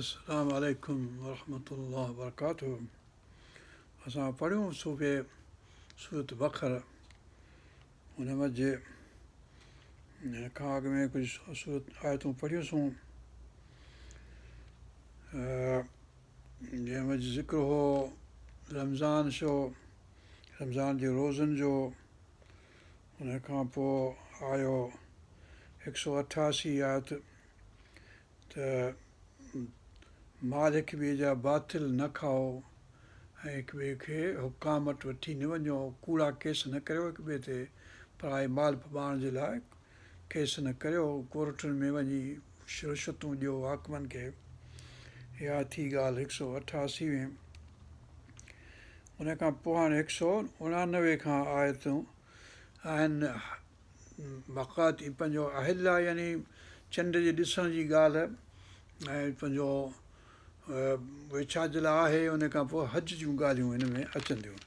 السلام عليڪم ورحمة الله وبرڪاته اسان پڙهيون صوفي سورت بقره ان منجهه هن کان اڳ ۾ ڪجهه سورت آيتون پڙهيونسون جنهن منجهه ذڪر هو رمضان شو رمضان جي روزن جو ان کان پوء آيو هڪ سو 88 آيت ته مال هڪ ٻئي جا باطل نه کائو ۽ هڪ ٻئي کي حڪام وٽ وٺي نه وڃو، ڪوڙا ڪيس نه ڪريو هڪ ٻئي تي پرائي مال ڦٻائڻ جي لاء ڪيس نه ڪريو، ڪورٽن ۾ وڃي رشوتون ڏيو حاڪمن کي. اها ٿي ڳالهه هڪ سو 88 ۾. ان کان پوء هاڻي 189 کان آيتون آهن. مقات پنهنجو اهل يعني چنڊ جي ڏسڻ جي ڳالهه ۽ پنهنجو اهي ڇا جي لاء آهي ان کان پوء حج جون ڳالهيون هن ۾ اچن ٿيون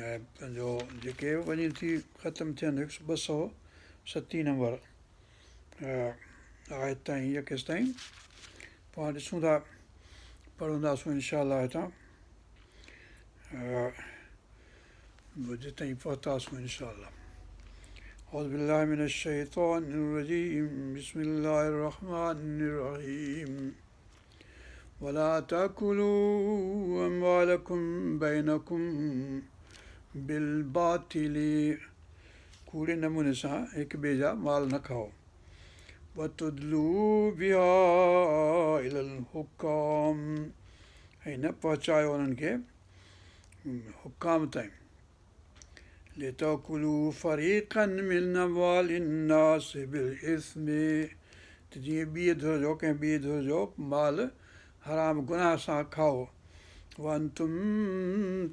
۽ پنهنجو جيڪي وڃي ٿي ختم ٿين هڪ 207 نمبر آيت تائين يا ڪيستائين پاڻ ڏسون ٿا پڙهنداسون انشاء الله هتان جتائين پهتاسون انشاء الله. اعوذ بالله من الشيطان الرجيم بسم الله الرحمن الرحيم ولا تاكلوا اموالكم بينكم بالباطل ڪوڙي نموني سان هڪ ٻئي جا مال نه کائو وتدلوا بها الى الحڪام ۽ نه پهچايو انهن کي حڪام تائين لتاڪلوا فريقا من اموال الناس بالاثم ته جيئن ٻيء ڌر جو ڪنهن ٻيء ڌر جو مال حرام گناهه سان کائو وانتم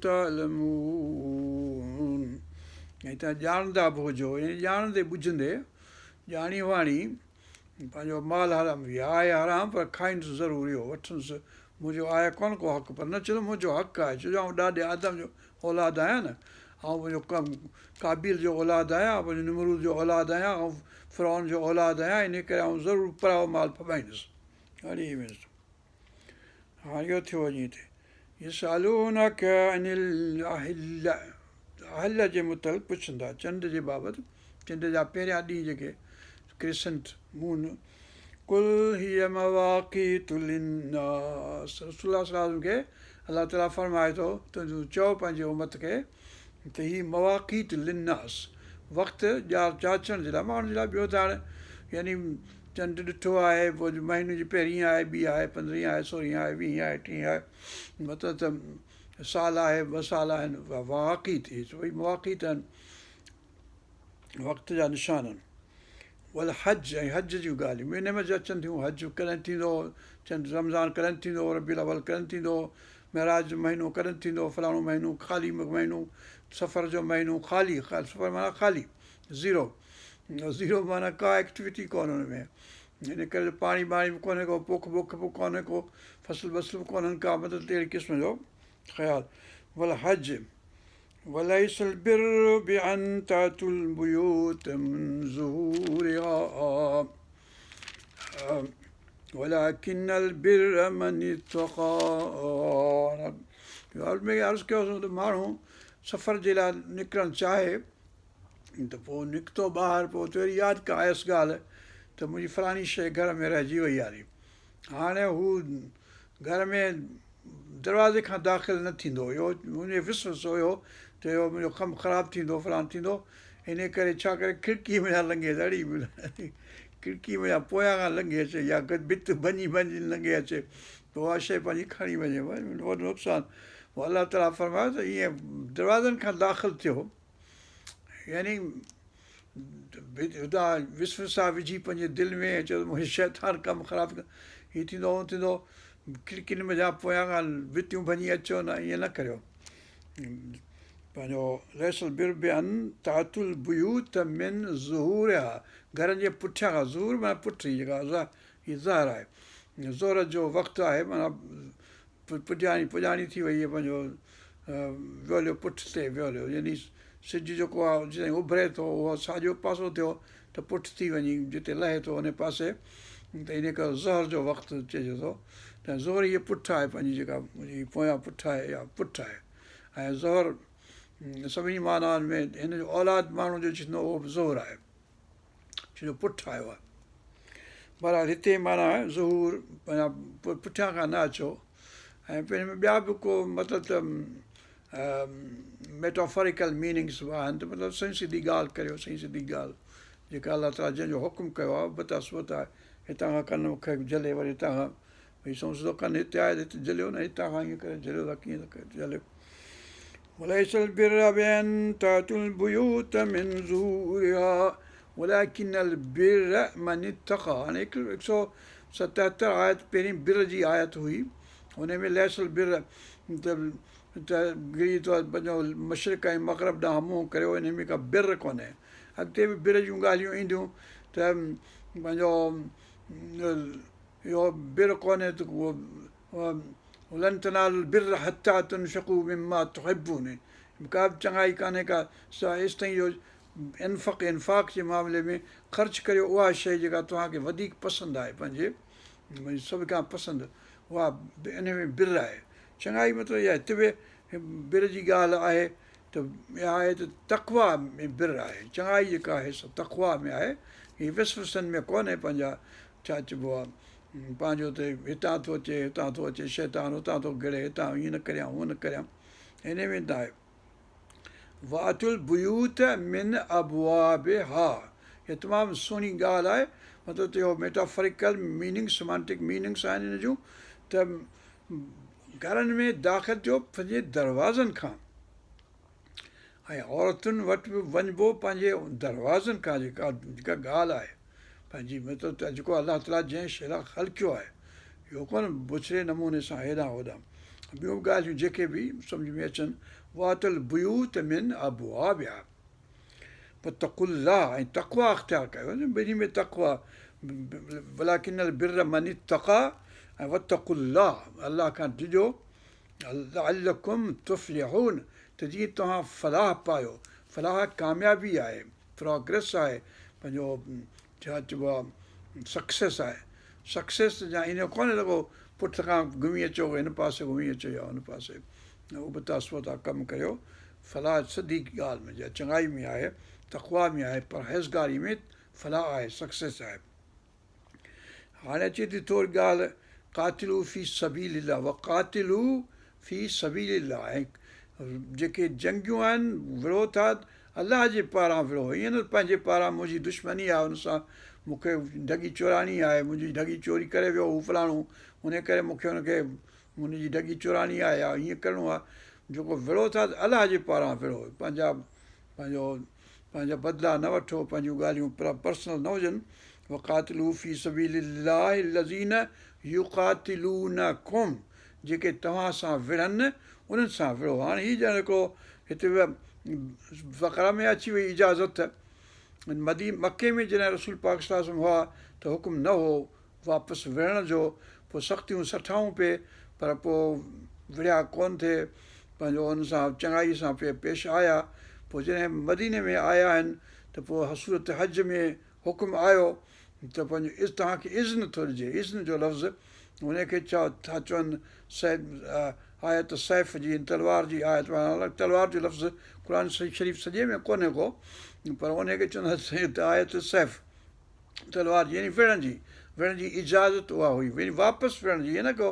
تعلمون ۽ توهان ڄاڻندا به هجو يعني ڄاڻندي ٻجهندي ڄاڻي واڻي پنهنجو مال حرام به آهي حرام پر کائينس ضرور اهو وٺنس منهنجو آهي ڪونه ڪو حق پر نه چوندو منهنجو حق آهي ڇو جو آئون ڏاڏي آدم جو اولاد آهيان نه آئون پنهنجو قابيل جو اولاد آهيان آئون پنهنجو نمرود جو اولاد آهيان آئون فرعون جو اولاد آهيان انهي ڪري آئون ضرور پرايو مال ڦٻائيندس هاڻي اهو ٿيو وڃي هتي يسالونک عن الاهله اهله جي متعلق پڇن ٿا چنڊ جي بابت چنڊ جا پهريان ڏينهن جيڪي ڪريسنٽ مون قل هي مواقيت للناس رسول الله صلي الله عليه وسلم کي الله تعالي فرمائي ٿو ته تون چئو پنهنجي امت کي ته هي مواقيت للناس وقت جاچڻ جي لاء ماڻهن جي لاء ٻيو ته هاڻي يعني چنڊ ڏٺو آهي پوء مهيني جي پهرين آهي ٻي آهي 15 آهي 16 آهي 20 آهي 30 آهي مطلب ته سال آهي ٻه سال آهن مواقيت هي سڀئي مواقيت آهن وقت جا نشان آهن والحج ۽ حج جون ڳالهيون به ان ۾ اچن ٿيون حج ڪڏهن ٿيندو چنڊ رمضان ڪڏهن ٿيندو ربيع الاول ڪڏهن ٿيندو معراج جو مهينو ڪڏهن ٿيندو فلاڻو مهينو خالي مهينو صفر جو مهينو خالي صفر معنيٰ خالي زيرو زيرو معنيٰ ڪا ايڪٽيوٽي ڪونهي ان ۾ ان ڪري پاڻي ٻاڻي به ڪونهي ڪو پوک ٻوک به ڪونهي ڪو فصل وصل به ڪونهن ڪا مطلب اهڙي قسم جو خيال والحج وليس البر بأن تأتوا البيوت من ظهورها ولڪن البر من اتقي اڳ ۾ عرض ڪيوسون ته ماڻهو سفر جي لاء نڪرڻ چاهي ته پوء نڪتو ٻاهر پوء اتي وري ياد ڪا آيس ڳالهه ته منهنجي فلاڻي شيء گهر ۾ رهجي وئي آهي هاڻي هو گهر ۾ دروازي کان داخل نه ٿيندو اهو هن جو وسوسو هيو ته اهو منهنجو ڪم خراب ٿيندو فلان ٿيندو ان ڪري ڇا ڪري کڙڪي ۾ لنگهي اچي اڙي کڙڪي ۾ پويان کان لنگهي اچي يا ڀت ڀڃي ڀڃي لنگهي اچي پوء اها شيء پنهنجي کڻي وڃي وڏو نقصان پوء الله تعاليٰ فرمايو ته ائين دروازن کان داخل ٿيو يعني هتان وسوسا وجهي پنهنجي دل ۾ ۽ چيو ته منهنجو شيطان ڪم خراب ڪندو هي ٿيندو هو ٿيندو کڙڪين منجهان پويان کان ڀتيون ڀڃي اچو نه ائين نه ڪريو پنهنجو ليس البر بان تاتوا البيوت من ظهورها گهرن جي پٺيان کان ظهور معنيٰ پٺ هي جيڪا هي ظهر آهي ظهر جو وقت آهي معنيٰ پڄاڻي پڄاڻي ٿي وئي پنهنجو ويو هليو پٺ تي ويو هليو يعني سج جيڪو آهي جتي اڀري ٿو اهو ساڄو پاسو ٿيو ته پٺ ٿي وڃي جتي لهي ٿو ان پاسي ته انهيء ڪري ظهر جو وقت چئجي ٿو ته ظهر هيء پٺ آهي پنهنجي جيڪا منهنجي پويان پٺ آهي يا پٺ آهي ۽ ظهر سڀني معنائن ۾ هن جو اولاد ماڻهو جو ٿيندو اهو به ظهر آهي ڇو جو پٺ آيو آهي. بهرحال هتي معنيٰ ظهور معنيٰ پٺيان کان نه اچو ۽ پوء هن ۾ ٻيا به ڪو مطلب ته ميٽافاريڪل ميننگس به آهن ته مطلب سنئين سڌي ڳالهه ڪريو سنئين سڌي ڳالهه جيڪا الله تعاليٰ جنهن جو حڪم ڪيو آهي ابتا سبتا هتان کان ڪن کي جهلي وري هتان کان ڀئي سنئون سڌو ڪن هتي آهي ته هتي جهليو نه هتان کان ائين ڪري جهليو ٿا ڪيئن ٿا جهليو وليس البر بأن تأتوا البيوت من ظهورها ولڪن البر من اتقي هاڻي هڪ سو ستهتر آيت پهرين بر جي آيت هئي ان ۾ ليس البر ته ته گري ٿو پنهنجو مشرق ۽ مغرب ڏانهن منهن ڪريو ان ۾ ڪا بر ڪونهي اڳتي به بر جون ڳالهيون اينديون ته پنهنجو اهو بر ڪونهي ته اهو لن تنالوا البر حتي تنفقوا مما تحبون ڪا به چڱائي ڪانهي ڪا سا ايستائين جو انفق انفاق جي معاملي ۾ خرچ ڪريو اها شيء جيڪا توهان کي وڌيڪ پسند آهي پنهنجي سڀ کان پسند اها ان ۾ بر آهي چڱائي مطلب اها هت به بر جي ڳالهه آهي ته اها آهي ته تقويٰ ۾ بر آهي چڱائي جيڪا آهي سا تقويٰ ۾ آهي هي وسوسن ۾ ڪونهي پنهنجا ڇا چئبو آ پنهنجو ته هتان ٿو اچي هتان ٿو اچي شيطان هتان ٿو گهڙي هتان هيئن نه ڪريان هونئن نه ڪريان انهي ۾ نه آهي واتوا البيوت من ابوابها هي تمام سهڻي ڳالهه آهي مطلب ته اهو ميٽافريڪل ميننگ سمانٽڪ ميننگس آهن ان جون ته گهرن ۾ داخل ٿيو پنهنجي دروازن کان ۽ عورتن وٽ به وڃبو پنهنجي دروازن کان جيڪا جيڪا ڳالهه آهي پنهنجي مطلب ته جيڪو الله تعاليٰ جنهن شيء لاء خلقيو آهي اهو ڪونه بڇڙي نموني سان هيڏانهن هوڏانهن ٻيون به ڳالهيون جيڪي به سمجهه ۾ اچن واتوا البيوت من ابوابها واتقوا الله ۽ تقويٰ اختيار ڪيو ٻنهي ۾ تقويٰ ولڪن البر من اتقيٰ ۽ واتقوا الله الله کان ڊڄو لعلڪم تفلحون ته جيئن توهان فلاح پايو، فلاح ڪاميابي آهي، پراگريس آهي، پنهنجو ڇا چئبو آهي سڪسيس آهي، سڪسيس جا ائين ڪونهي ته ڪو پٺ کان گهمي اچو هن پاسي گهمي اچو يا هن پاسي ابتا سبتا ڪم ڪريو، فلاح سڌي ڳالهه ۾ جا چڱائي ۾ آهي، تقويٰ ۾ آهي، پرهيزگاري ۾ فلاح آهي، سڪسيس آهي. هاڻي اچي ٿي ٿوري ڳالهه قاتلوا في سبيل الله وقاتلوا في سبيل الله ۽ جيڪي جنگيون آهن وڙهو ٿا الله جي پاران وڙهو ائين نه پنهنجي پاران منهنجي دشمني آهي ان سان مون کي ڍڳي چورائڻي آهي منهنجي ڍڳي چوري ڪري ويو هو فلاڻو ان ڪري مون کي ان کي ان جي ڍڳي چورائڻي آهي يا ائين ڪرڻو آهي جيڪو وڙهو ٿا ته الله جي پاران وڙهو پنهنجا پنهنجو پنهنجا بدلا نه وٺو، پنهنجون ڳالهيون پرسنل نه هجن، وقاتلوا في سبيل الله الذين يقاتلونڪم جيڪي توهان سان وڙهن انهن سان وڙهو. هاڻي هي ڄڻ هڪڙو هتي بقره ۾ اچي وئي اجازت مدي مڪي ۾ جڏهن رسول پاڪ صلي الله عليه وسلم هئا ته حڪم نه هو واپس وڙهڻ جو، پوء سختيون سٺائون پئي، پر پوء وڙهيا ڪونه ٿي، پنهنجو ان سان چڱائي سان پئي پيش آيا، پوء جڏهن مديني ۾ آيا آهن ته پوء سورت حج ۾ حڪم آيو ته پنهنجو توهان کي اذن ٿو ڏجي، اذن جو لفظ ان کي ٿا چون سيف آيت سيف جي تلوار جي آيت تلوار جو لفظ قرآن شريف سڄي ۾ ڪونهي ڪو پر ان کي چوندا آيت سيف. تلوار جي يعني وڙهڻ جي وڙهڻ جي اجازت اها هئي يعني واپس وڙهڻ جي نه ڪو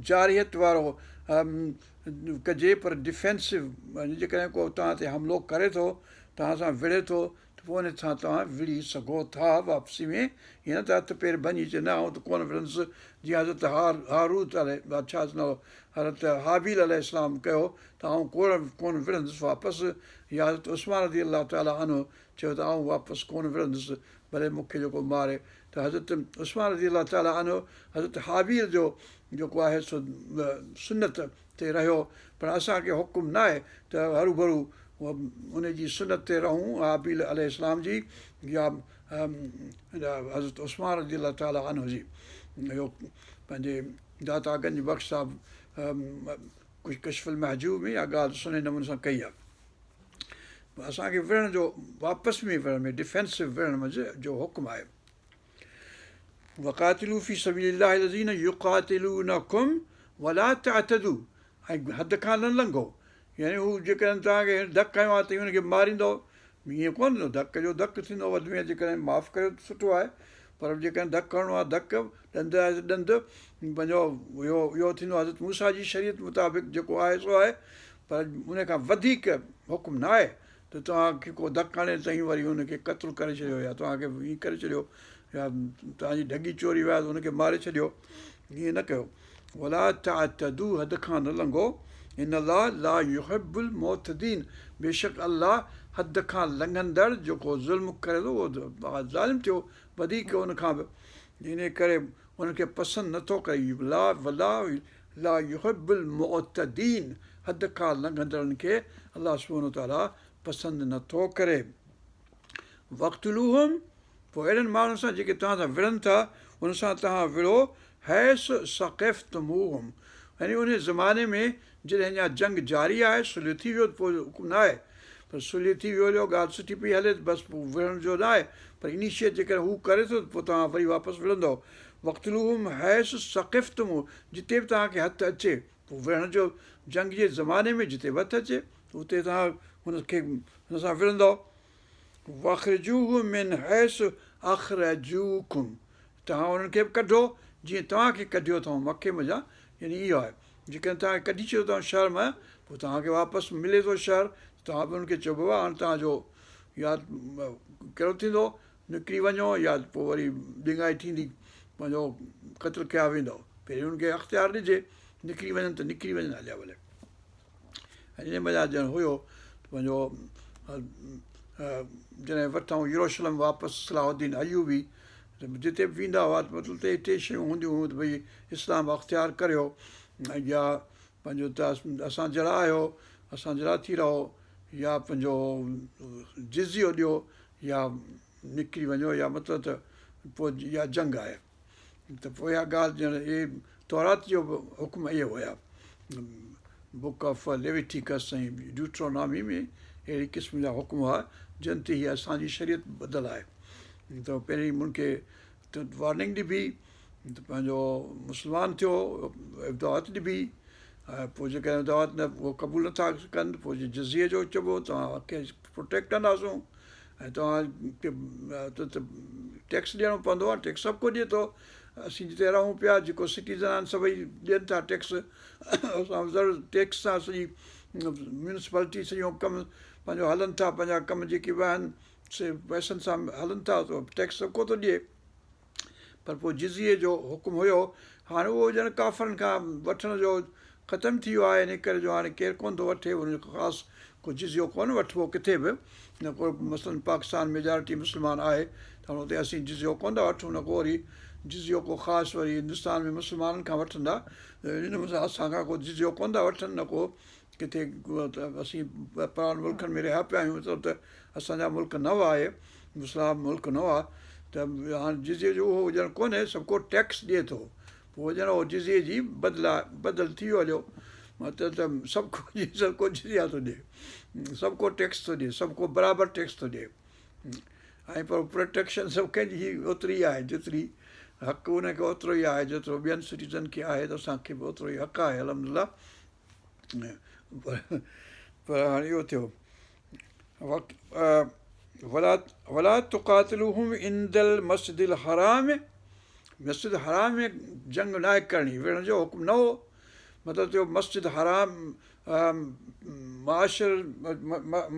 جارحيت وارو ڪجي پر ڊفينسو يعني جيڪڏهن ڪو توهان تي حملو ڪري ٿو توهان سان وڙهي ٿو ته پوء ان سان توهان وڙهي سگهو ٿا واپسي ۾ ائين نه ته هٿ پير ڀڃي چئي نه آئون ته ڪونه وڙهندس جيئن حضرت هاروت عليه ڇا نالو حضرت هابيل عليه السلام ڪيو ته آئون ڪونه ڪونه وڙهندس واپس يا حضرت عثمان رضي الله تعالٰي عنه چيو ته آئون واپس ڪونه وڙهندس ڀلي مون کي جيڪو ماري ته حضرت عثمان رضي الله تعالٰي عنه حضرت هابيل جو جيڪو آهي سو سنت تي رهيو پر اسان کي حڪم نه آهي ته هروڀرو ان جي سنت تي رهون هابيل عليه السلام جي يا حضرت عثمان رضي الله تعالٰي عنه جي اهو پنهنجي داتا گنج بخش صاحب ڪشف المحجوب ۾ اها ڳالهه سهڻي نموني سان ڪئي آهي. اسان کي وڙهڻ جو واپس ۾ وڙهڻ ۾ ڊفينسو وڙهڻ منجهه جو حڪم آهي. وقاتلوا في سبيل الله الذين يقاتلونڪم ولا تعتدوا ۽ حد کان نه لنگهو يعني هو جيڪڏهن توهان کي ڌڪ هنيو آهي ته ان کي ماريندؤ ائين ڪونه ٿيندو ڌڪ جو ڌڪ ٿيندو وڌ ۾ جيڪڏهن معاف ڪريو ته سٺو آهي پر جيڪڏهن ڌڪ هڻڻو آهي ڌڪ ڏند آهي ته ڏند پنهنجو اهو اهو ٿيندو حضرت موسيٰ جي شريعت مطابق جيڪو آهي سو آهي پر ان کان وڌيڪ حڪم نه آهي ته توهان کي ڪو ڌڪ هڻي ته وري ان کي قتل ڪري ڇڏيو يا توهان کي ائين ڪري ڇڏيو يا توهان جي ڍڳي چوري وئي آهي ته ان کي ماري ڇڏيو ائين نه ڪيو ولا تعتدوا حد کان نه لنگهو ان الله لا يحب المعتدين بيشڪ الله حد کان لنگهندڙ جيڪو ظلم ڪري ٿو اهو ظالم ٿيو وڌيڪ ان کان به ان ڪري ان کي پسند نٿو ڪري لا ولا لا يحب المعتدين حد کان لنگهندڙن کي الله سبحانه وتعاليٰ پسند نٿو ڪري. واقتلوهم پوء اهڙن ماڻهن سان جيڪي توهان سان وڙهن ٿا ان سان توهان وڙهو حيث ثقفتموهم يعني انهي زماني ۾ جڏهن اڃا جنگ جاري آهي صلح ٿي ويو ته پوء حڪم نه آهي پر صلح ٿي ويو هليو ڳالهه سٺي پئي هلي ته بس پوء وڙهڻ جو نه آهي پر انيشيئيٽ جيڪڏهن هو ڪري ٿو ته پوء توهان وري واپس وڙهندؤ واقتلوهم حيث ثقفتموهم جتي به توهان کي هٿ اچي پوء وڙهڻ جو جنگ جي زماني ۾ جتي به هٿ اچي ته اتي توهان هن کي هن سان وڙهندؤ واخرجوهم من حيث اخرجوڪم توهان انهن کي به ڪڍو جيئن توهان کي ڪڍيو اٿئون مڪي منجهان يعني اهو آهي جيڪڏهن توهان کي ڪڍي ڇڏيو اٿئون شهر مان پوء توهان کي واپس ملي ٿو شهر توهان به انهن کي چئو بابا هاڻي توهان جو يا ڪهڙو ٿيندو نڪري وڃو يا پوء وري ڏنگائي ٿيندي پنهنجو قتل ڪيا ويندؤ پهرين انهن کي اختيار ڏجي نڪري وڃن ته نڪري وڃن هليا ڀلي ۽ ان منجهان ڄڻ هيو ته پنهنجو جڏهن ورتائون يروشلم واپس صلاح الدين ايوبي ته جتي به ويندا هئا ته مطلب ته ٽي شيون هونديون هيون ته ڀئي اسلام اختيار ڪريو يا پنهنجو ته اسان جهڙا آهيو اسان جهڙا ٿي رهو يا پنهنجو جزيو ڏيو يا نڪري وڃو يا مطلب ته پوء يا جنگ آهي ته پوء اها ڳالهه ڄڻ اهي تورات جو به حڪم اهي هيا بڪ آف ليويٽيڪس ۽ ڊيوٽرونامي ۾ اهڙي قسم جا حڪم هئا جن تي هي اسان جي شريعت ٻڌل آهي ته پهرين مون کي وارننگ ڏبي ته پنهنجو مسلمان ٿيو دعوت ڏبي ۽ پوء جيڪڏهن دعوت نه اهو قبول نٿا ڪن پوء جزيي جو چئبو توهان کي پروٽيڪٽ ڪنداسون ۽ توهان کي ٽيڪس ڏيڻو پوندو آهي ٽيڪس سڀ ڪو ڏئي ٿو اسين جتي رهون پيا جيڪو سٽيزن آهن سڀئي ڏين ٿا ٽيڪس اسان ضرور ٽيڪس سان سڄي ميونسپالٽي سڄو ڪم پنهنجو هلن ٿا پنهنجا ڪم جيڪي به آهن سي پئسن سان هلن ٿا ٽيڪس سڀ ڪو ٿو ڏئي پر پوء جزيي جو حڪم هيو، هاڻي اهو ڄڻ ڪافرن کان وٺڻ جو ختم ٿي ويو آهي، انهي ڪري جو هاڻي ڪير ڪونه ٿو وٺي، ان جو خاص ڪو جزيو ڪونه وٺبو ڪٿي به، نه ڪو مثلاً پاڪستان ميجارٽي مسلمان آهي ته هاڻي اتي اسين جزيو ڪونه ٿا وٺون نه ڪو وري جزيو ڪو خاص وري هندستان ۾ مسلمانن کان وٺندا اسان کان ڪو جزيو ڪونه ٿا وٺن نه ڪو ڪٿي اسين پراون ملڪن ۾ رهيا پيا آهيون مطلب ته اسان جا ملڪ نه هئا اهي مسلمان ملڪ نه هئا ته هاڻي جزيي جو اهو ڄڻ ڪونهي سڀ ڪو ٽيڪس ڏئي ٿو پوء ڄڻ اهو جزيي جي بدلا بدل ٿي ويو هليو مطلب ته سڀ ڪو سڀ ڪو جزيا ٿو ڏئي سڀ ڪو ٽيڪس ٿو ڏئي سڀ ڪو برابر ٽيڪس ٿو ڏئي ۽ پر پروٽيڪشن سڀ ڪنهن جي اوتري آهي جيتري حق ان کي اوترو ئي آهي جيترو ٻين سٽيزن کي آهي ته اسان کي به اوترو ئي حق آهي الحمد لله پر هاڻي اهو ٿيو وقت ولا ولا تقاتلوهم عند المسجد الحرام مسجد حرام ۾ جنگ ناهي ڪرڻي وڙهڻ جو حڪم نه هو مطلب ٿيو مسجد حرام معاشر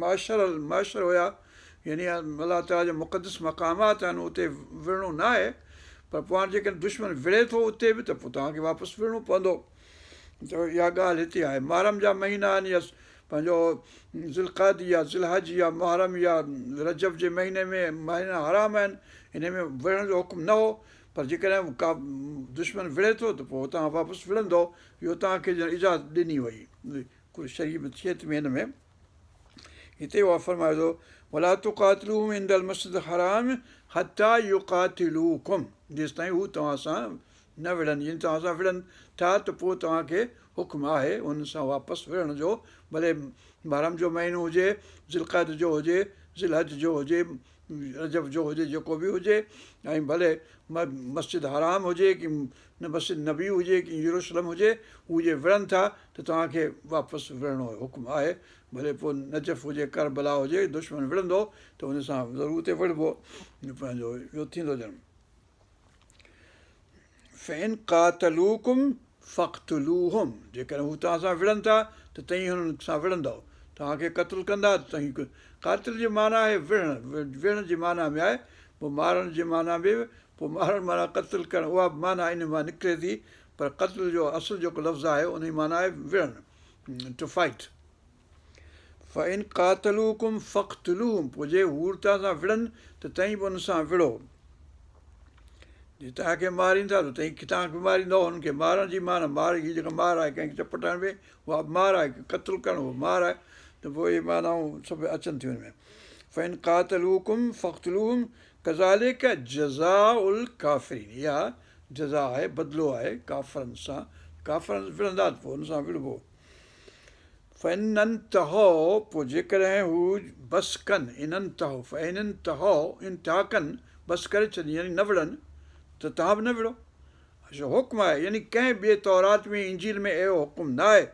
معشر المحشر هيا يعني الله تعاليٰ جا مقدس مقامات آهن اتي وڙهڻو نه آهي پر پوء هاڻي جيڪڏهن دشمن وڙهي ٿو اتي به ته پوء توهان کي واپس وڙهڻو پوندو ته اها ڳالهه هتي آهي. محرم جا مهينا آهن يا پنهنجو ذوالقعد يا ذوالحج يا محرم يا رجب جي مهيني ۾ مهينا حرام آهن انهي ۾ وڙهڻ جو حڪم نه هو پر جيڪڏهن ڪا دشمن وڙهي ٿو ته پوء توهان واپس وڙهندؤ اهو توهان کي ڄڻ اجازت ڏني وئي شريعت ۾ هن ۾ هتي اها فرمائي ٿو ولا تقاتلوهم عند المسجد الحرام حتي يقاتلوڪم جيستائين هو توهان سان نه وڙهن، يعني توهان سان وڙهن ٿا ته پوء توهان کي حڪم آهي انهن سان واپس وڙهڻ جو، ڀلي محرم جو مهينو هجي، ذوالقعد جو هجي، ذوالحج جو هجي، رجب جو هجي جيڪو به هجي ۽ ڀلي مسجد حرام هجي ڪي نه مسجد نبي هجي ڪي يروشلم هجي هو جي وڙهن ٿا ته توهان کي واپس وڙهڻو حڪم آهي ڀلي پوء نجف هجي ڪربلا هجي دشمن وڙهندو ته ان سان ضرور اتي وڙهبو پنهنجو اهو ٿيندو ڄڻ فان قاتلوڪم فاقتلوهم جيڪڏهن هو توهان سان وڙهن ٿا ته توهين هنن سان وڙهندؤ، توهان کي قتل ڪندا ته توهين قاتل جي معنيٰ آهي وڙهڻ، وڙهڻ جي معنيٰ ۾ آهي، پوء مارڻ جي معنيٰ ۾ به، پوء مارڻ معنيٰ قتل ڪرڻ اها به معنيٰ ان مان نڪري ٿي پر قتل جو اصل جيڪو لفظ آهي ان جي معنيٰ آهي وڙهڻ To fight. فان قاتلوڪم فاقتلوهم پوء جي هو توهان سان وڙهن ته توهين به انهن سان وڙهو. جي توهان کي مارين ٿا ته توهين توهان کي ماريندؤ هنن کي مارڻ جي معنيٰ مار هي جيڪا مار آهي ڪنهن کي چپٽ هڻبي اها به مار آهي قتل ڪرڻ اهو مار آهي ته پوء اهي معنائون سڀ اچن ٿيون هن ۾ فان قاتلوڪم فاقتلوهم ڪذالڪ جزاء الڪافرين اها جزا آهي بدلو آهي ڪافرن سان ڪافرن وڙهندا ته پوء ان سان وڙهبو. فان انتهوا پوء جيڪڏهن هو بس ڪن، ان انتهوا فان انتهوا انتها ڪن، بس ڪري ڇڏين يعني نه وڙهن ته توهان به نه وڙهو. اهو حڪم آهي يعني ڪنهن ٻئي تورات ۾ انجيل ۾ اهڙو حڪم نه آهي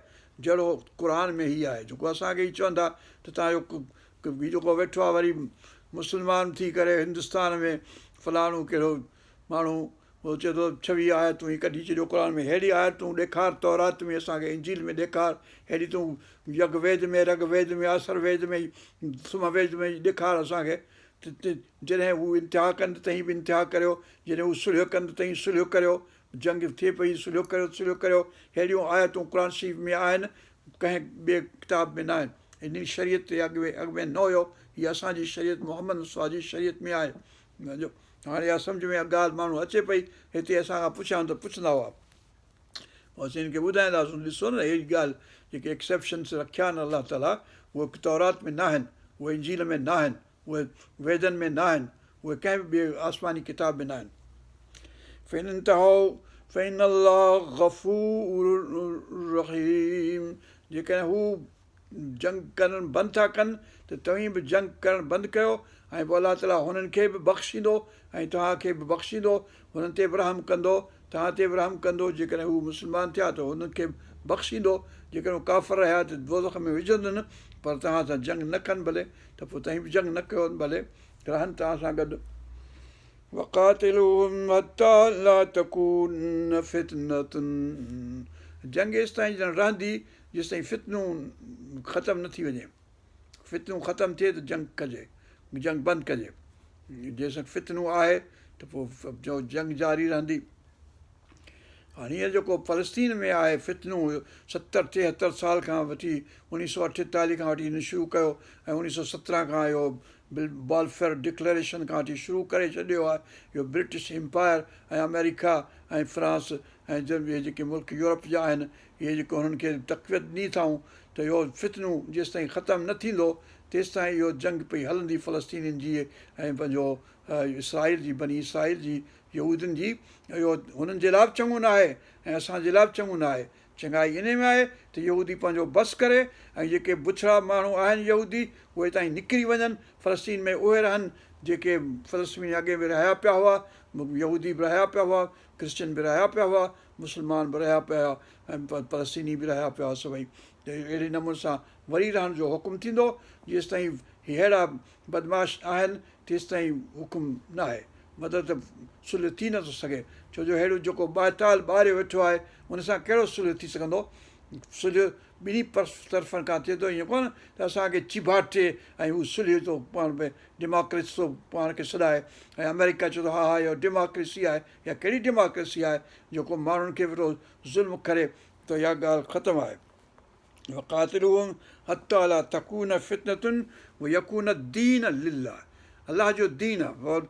جهڙو قرآن ۾ هي آهي جيڪو اسان کي هي چون ٿا ته توهان جو هي جيڪو ويٺو آهي وري مسلمان ٿي ڪري هندستان ۾ فلاڻو ڪهڙو ماڻهو هو چئي ٿو ڇويهه آيتون هي ڪڍي ڇڏيو قرآن ۾ ههڙي آيتون ڏيکار تورات ۾ اسان کي انجيل ۾ ڏيکار ههڙي تون يگ ويد ۾ رگ ويد ۾ اٿر ويد ۾ سم ويد ۾ ڏيکار اسان کي ته جڏهن هو انتها ڪن ته توهين به انتها ڪريو جڏهن هو صلح ڪن ته توهين صلح ڪريو جنگ ٿئي پئي صلح ڪريو صلح ڪريو ههڙيون آيتون قرآن شريف ۾ آهن ڪنهن ٻئي ڪتاب ۾ ناهن هن شريعت اڳ ۾ اڳ ۾ نه هيو هي اسان جي شريعت محمد صلي جي شريعت ۾ آهي هاڻي اها سمجهه ۾ ڳالهه ماڻهو اچي پئي، هتي اسان کان پڇيائون ته پڇندا هئا. پوء اسين هن کي ٻڌائينداسون ڏسو نه اهڙي ڳالهه جيڪي Exceptions رکيا آهن الله تعاليٰ اهي تورات ۾ ناهن، اهي انجيل ۾ ناهن، اهي ويدن ۾ ناهن، اهي ڪنهن به ٻئي آسماني ڪتاب ۾ ناهن. فإن انتهوا فإن الله غفور رحيم جيڪڏهن هو جنگ ڪرڻ بند ٿا ڪن ته توهين به جنگ ڪرڻ بند ڪيو ۽ پوء الله تعالي هنن کي به بخشيندو ۽ توهان کي به بخشيندو، هنن تي به رحم ڪندو، توهان تي به رحم ڪندو، جيڪڏهن هو مسلمان ٿيا ته هنن کي به بخشيندو، جيڪڏهن هو ڪافر رهيا ته دوزخ ۾ وجهندن، پر توهان سان جنگ نه ڪن ڀلي ته پوء توهين به جنگ نه ڪيو ڀلي رهن توهان سان گڏ. وقاتلوهم حتي لا تڪون فتنة جنگ ايستائين ڄڻ رهندي جيستائين فتنو ختم نه ٿي وڃي، فتنو ختم ٿئي ته جنگ ڪجي، جنگ بند ڪجي، جيستائين فتنو آهي ته پوء جنگ جاري رهندي. هاڻي هينئر جيڪو فلسطين ۾ آهي فتنو ستر ٽيهتر سال کان وٺي اڻيهه سو اٺيتاليهه کان وٺي هن شروع ڪيو ۽ اڻيهه سو سترهن کان اهو بالفر ڊڪليريشن کان وٺي شروع ڪري ڇڏيو آهي اهو برٽش امپائر ۽ آمريڪا ۽ فرانس ۽ اهي جيڪي ملڪ يورپ جا آهن اهي جيڪو هنن کي تقويت ڏني اٿائون ته اهو فتنو جيستائين ختم نه ٿيندو تيستائين اهو جنگ پئي هلندي فلسطينين جي ۽ پنهنجو اسرائيل جي بني اسرائيل جي يهودين جي اهو هنن جي لاء به چڱو نه آهي ۽ اسان جي لاء به چڱو نه آهي چڱائي انهي ۾ آهي ته يهودي پنهنجو بس ڪري ۽ جيڪي بڇڙا ماڻهو آهن يهودي اهي هتان نڪري وڃن فلسطين ۾ اهي رهن جيڪي فلسطين ۾ اڳي به رهيا پيا هئا يهودي به رهيا پيا هئا ڪرسچن به رهيا پيا هئا مسلمان به رهيا پيا ۽ فلسطيني به رهيا پيا سڀئي ته اهڙي نموني سان وري رهڻ جو حڪم ٿيندو جيستائين هي اهڙا بدمعاش آهن تيستائين حڪم نه آهي مطلب ته صلح ٿي نٿو سگهي ڇو جو ههڙو جيڪو ٻائيتال ٻاريو ويٺو آهي ان سان ڪهڙو صلح ٿي سگهندو صلح ٻنهي طرفن کان ٿئي ٿو ائين ڪونه ته اسان کي چيڀاٽي ۽ هو صلح ٿو پاڻ ۾ ڊيموڪريسي ٿو پاڻ کي سڏائي ۽ آمريڪا چئي ٿو ها ها اهو ڊيموڪريسي آهي اها ڪهڙي ڊيموڪريسي آهي جيڪو ماڻهن کي ويٺو ظلم ڪري ته اها ڳالهه ختم آهي. وقاتلوهم حتي لا تڪون فتنة ويڪون الدين لله الله جو دين آهي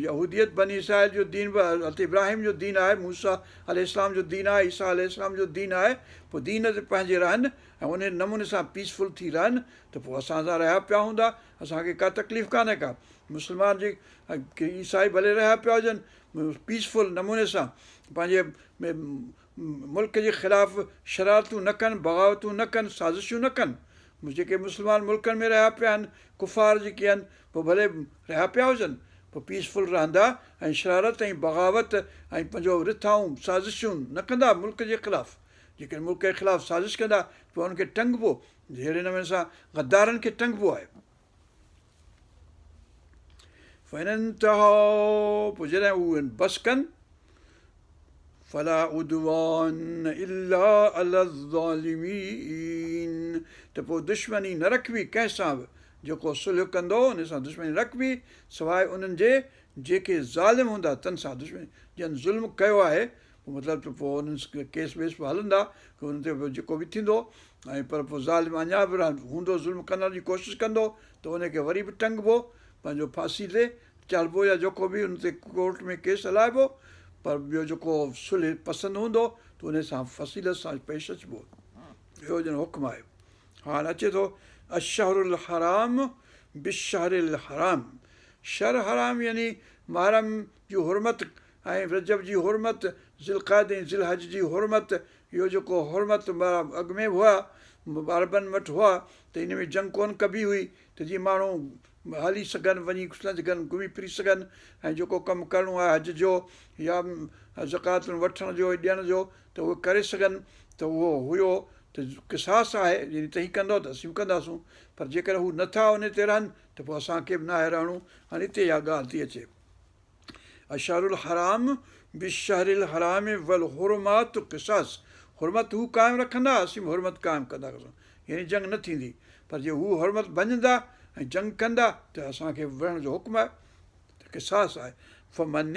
يهوديت بني اسرائيل جو دين به حضرت ابراهيم جو دين آهي موسيٰ عليه السلام جو دين آهي عيسيٰ عليه السلام جو دين آهي پوء دين تي پنهنجي رهن ۽ ان نموني سان پيسفل ٿي رهن ته پوء اسان سان رهيا پيا هوندا اسان کي ڪا تڪليف ڪانهي ڪا مسلمان جي ڪي عيسائي ڀلي رهيا پيا هجن پيسفل نموني سان پنهنجي ملڪ جي خلاف شرارتون نه ڪن بغاوتون نه ڪن سازشون نه ڪن جيڪي مسلمان ملڪن ۾ رهيا پيا آهن، ڪفار جيڪي آهن، پوء ڀلي رهيا پيا هجن، پوء پيس فل رهندا ۽ شرارت ۽ بغاوت ۽ پنهنجو رٿائون، سازشون، نه ڪندا ملڪ جي خلاف. جيڪڏهن ملڪ جي خلاف سازش ڪندا ته پوء انهن کي ٽنگبو، جهڙي نموني سان غدارن کي ٽنگبو آهي. فإن انتهوا پوء جڏهن اهي بس ڪن فلا عدوان الا علي الظالمين ته پوء دشمني نه رکبي ڪنهن سان به جيڪو صلح ڪندو ان سان دشمني نه رکبي سواء انهن جي جيڪي ظالم هوندا تن سان دشمني جن ظلم ڪيو آهي پوء مطلب ته پوء انهن ڪيس ويس به هلندا انهن تي جيڪو به ٿيندو ۽ پر پوء ظالم اڃا به هوندو ظلم ڪرڻ جي ڪوشش ڪندو ته ان کي وري به ٽنگبو پنهنجو ڦاسي تي چاڙهبو يا جيڪو به ان تي ڪورٽ ۾ ڪيس هلائبو پر ٻيو جيڪو صلح پسند هوندو ته ان سان فضيلت سان پيش اچبو اهو ڄڻ حڪم آهي هاڻ اچي ٿو الشهر الحرام بالشهر الحرام شهر حرام يعني محرم جي حرمت ۽ رجب جي حرمت ذوالقعد ۽ ذوالحج جي حرمت اهو جيڪو حرمت اڳ ۾ به هئا، عربن وٽ هئا ته ان ۾ جنگ ڪونه ڪبي هئي ته جيئن ماڻهو هلي سگهن، وڃي سگهن، گهمي ڦري سگهن ۽ جيڪو ڪم ڪرڻو آهي حج جو يا زڪواتن وٺڻ جو ڏيڻ جو ته اهو ڪري سگهن ته اهو هيو ته قصاص آهي يعني توهين ڪندؤ ته اسين به ڪنداسون پر جيڪڏهن هو نٿا ان تي رهن ته پوء اسان کي به ناهي رهڻو هاڻي هتي اها ڳالهه ٿي اچي. الشهر الحرام بالشهر الحرام والحرمات قصاص حرمت هو قائم رکندا اسين به حرمت قائم ڪنداسون يعني جنگ نه ٿيندي پر جي هو حرمت ڀڃندا ۽ جنگ ڪندا ته اسان کي وڙهڻ جو حڪم آهي ته قصاص آهي فمن.